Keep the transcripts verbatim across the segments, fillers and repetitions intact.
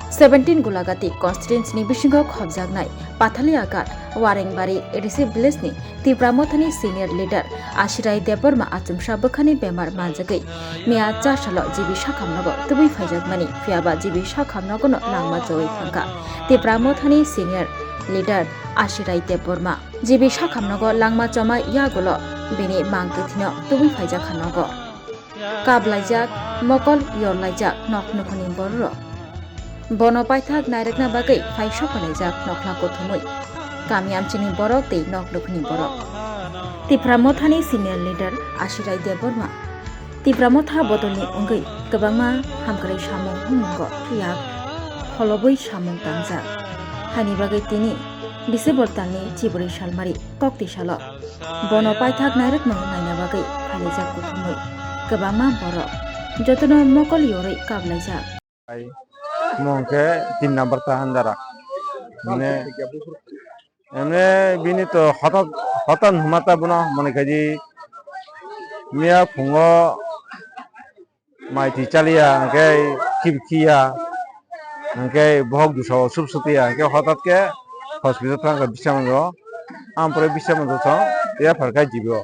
Seventeen Gulagati constituency ni bisingo khobjaknai Pathalia Ghat, Warengbari A D C village ni Tipra Mothani senior leader Ashirai Debbarma achomsa bwkhani bemar manjagwi miya cha salo G B sakhamnogo tubui phaijakmani, phiyaba G B sakhamnogono langma chowui thangkha. Tipra Mothani senior leader Ashirai Debbarma G B sakhamnogo langma choma yagulo bini mang kwthwino tubui phaijakha nogo. Kablaijak, mokol yorlaijak nok nukhungni bororok. Bono paithak nairwkna bagwi phai sokpalaijak nokhla kuthumwi. Kami amchini borok tei nok nukhungni borok. Tipra Mothani senior leader Ashirai Debbarma. Tipra Motha bodolni wngwi kwbangma hamkwrwi samung humungo yak pholobwi samung tangjak. Haini bagwi tini December talni chibrwi salmari kokti salo. Bono paithak nairwkno naina bagwi phaijak kuthumwi kwbangma borok jotono mokol yorwi kablaijak. Mung khe tin number ta handara. Mane, emne bini to hotat, hotan huma ta bono mani khaidi miya phungo mai twi chaliya, hwnkhe kibikhiya, hwnkhe bohok dusao sup supiya, hwnkhe hotat khe hospital thang khe bisa manjo, ang pore bisa manjo chwng ya phar khe G B o.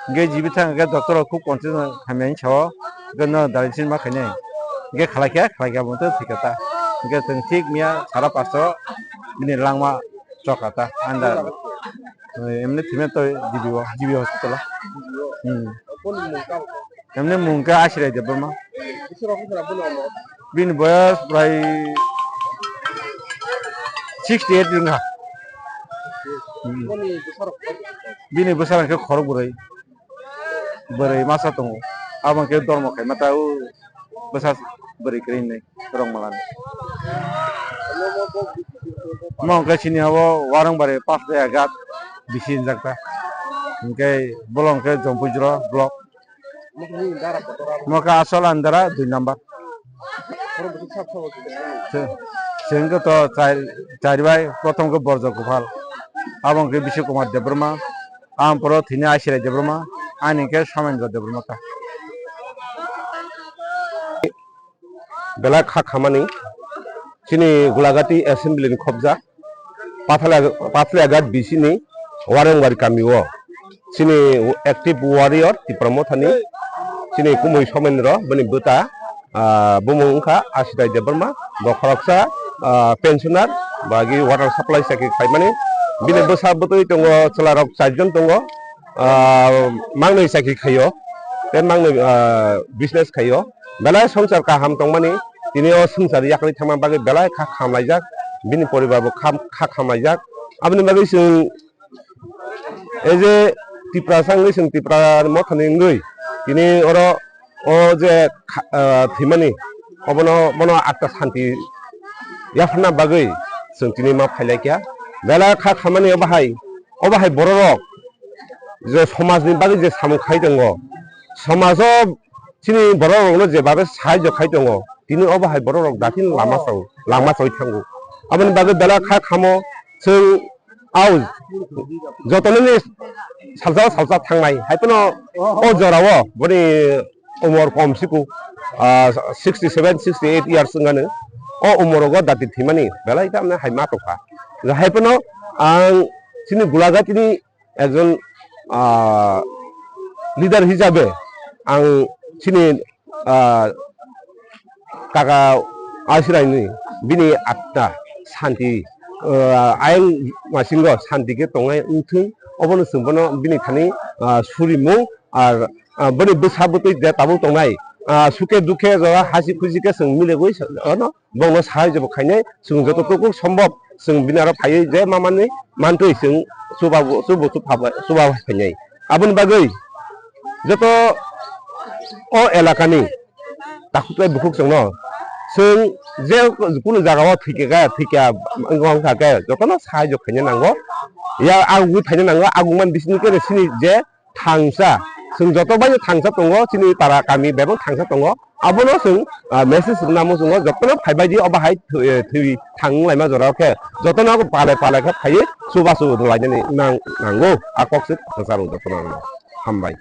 Hwnkhe G B thang khe doctor rok khub consultation khamya hinwi sao, hwnkhe no dialysis ma khainai, hwnkhe khlai khe, khlai khe abo tei thwi kha ta, hwnkhe chwng thik miya sara pasto bini langma chokha ta, anda emni thwimya toi G B o, G B hospital o. Hmm. Emni mung khe Ashirai Debbarma. Bini boyos prai sixty eight wngkha. Hmm. Bini bwsarang khe khorok bwrwi. Bwrwi masa tongo. Abo khe dormo khaima ta o bwsa bwrwi kwrwi hinwi rwng malani. Omo hwnkhe chini abo Warungbari Pathalia Ghat bisi hinjak ta. Hwnkhe bolong khe Jompui Jora block. Mokha asol andara dui number. Se-, sengke to char, char bai, prothom ke Borjo Gopal, abo ke Bishu Kumar Debbarma, ang poro thini Ashirai Debbarma, ani ke Samendra Debbarma ta. Belai kha khamani chini Gulagati assembly ni khobja. Pathalia, Pathalia Ghat B C ni Warengwari kami o chini active warrior Tipra Mothani chini Kumui Somendro bini bwta, ah, bumung wngkha Ashirai Debbarma, bo khoroksa, ah, pensioner, bagi water supply chakri khaimani. Bini bwsa bwtwi tongo, chwlarok charjon tongo, ah, mangnwi chakri khaio, tei mangnwi, ah, business khaio. Belai swngchar kaham tongmani, tini o swngchar yakarwi thangma bagwi belai kha khamlaijak, bini poribar bo kham-, kha khamlaijak. Aboni bagwi chwng, ei je Tiprasa wngwi chwng Tipra Mothani wngwi, tini oro o je kha-, ah, thwimani, obono, bono atta santi yapharna bagwi chwng tini ma phailaikha. Belai kha khamani obo hai, obo hai bororok je somajni bagwi je samung khai tongo, somajo chini borok rokno jebabe sahajyo khai tongo, tini obo hai borok rok datin lama sao, langma saui thango. Aboni bagwi belai kha khamo chwng au jotono ni salsa salsa thangnai, hai phano o jora o boni umor kom siku, ah, sixty seven, sixty eight years wngano. O umor rogo dati thwimani belai tamni hai ma tongkha. Hai phano ang chini Gulagati ni ekjon, ah, leader hisabe ang chini, ah, kaka Ashirai ni bini atta santi, ah, ayang masingo santi khe tongnai wngthung, obono chwng bono bini thani, ah, surimung ar, ah, bini bwsa bwtwi je tabuk tongnai, ah, suke dukhe jora hasi khusi khe chwng milegwi ano bongno sahai jebo khainai, chwng joto tuku sombok chwng bini aro phaiwi je ma manwi mantwi chwng chuba bo, chubo chupha bai, chuba bai phainai. Aboni bagwi joto o elakani takhuk tei bukhuk chwngno chwng je kunu jagao thwikha khe, thwikha wngkha khe jotono sahai jok khaina nango. Ya agugwi phaina nango, agugmani bisingtwi khe sini je thangsa, chwng joto bai thangsa tongo, chini para kami bebak thangsa tongo. Abono chwng, ah, message rwna muchungo, jotono phaibai di, obo hai thwi, eh, thwi thang wnglaima jora khe, jotono palai palai khe phaiwi chubachu rwlainani nang-, nango. A kok se thangsa rw jotono. Hambai.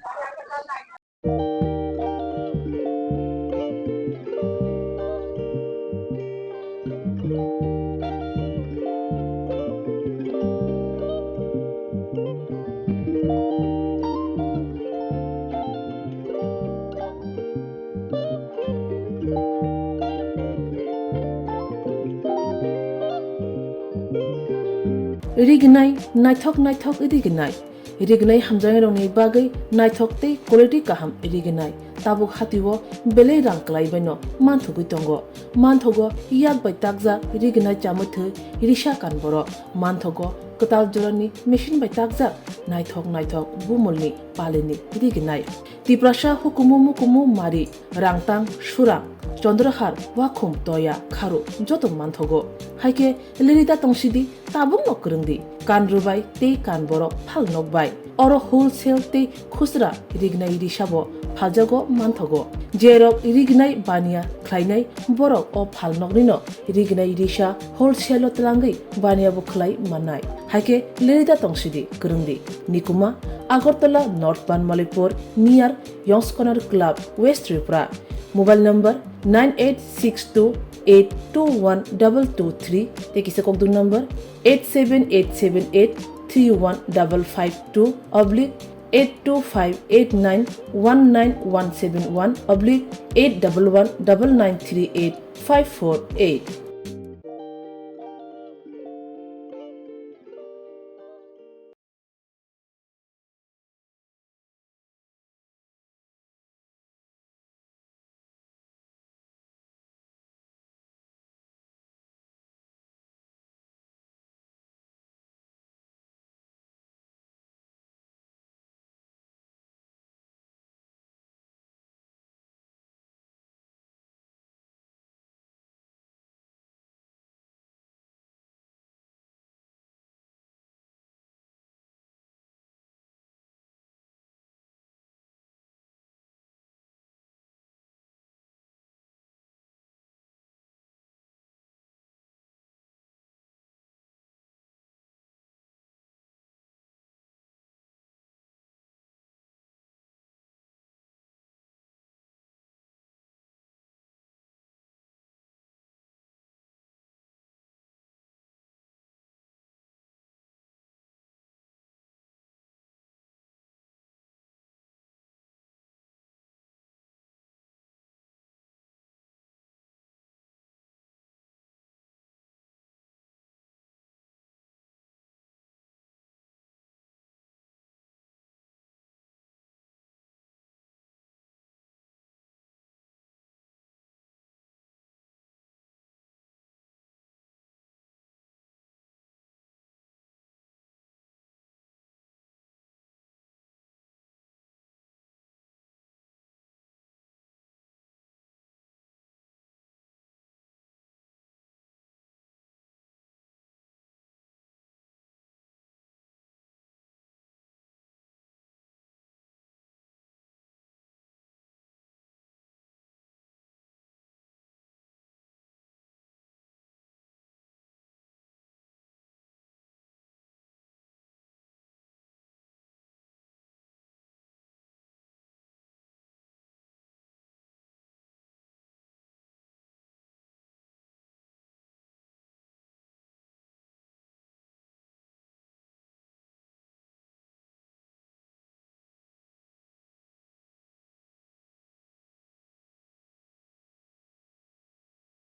Rignai, naithok naithok rignai. Rignai hamjaknairokni bagwi naithok tei quality kaham rignai. Tabuk hatio belai rang kwlaibaino manthogwi tongo. Manthogo yak bai takjak rignai chamwi thwi risa kan borok. Manthogo kwtal jorani machine bai takjak naithok naithok bumulni palini rignai. Tiprasa hukumu mukumu mari, rangtang, surang, chondrahar, wakhum, toya, kharu joto manthogo. Haikhe lerida tongsidi, tabukno kwrwngdi, kan rwbai tei kan borok phalnok bai. Oro wholesale tei khusra rignai risabo phaljago manthogo. Jerok rignai baniya khlainai borok o phalnoknino rignai risa wholesale-o twlangwi baniyabo khlai mannai. Haikhe lerida tongsidi, kwrwngdi. Nikuma, Agartala North Banmalipur, near Yongskonar Club, West Tripura. Mobile number nine eight six two eight two one double two three, tei kisa kokdung number eight seven eight seven eight three one double five two oblique eight two five eight nine one nine one seven one oblique eight double one double nine three eight five four eight.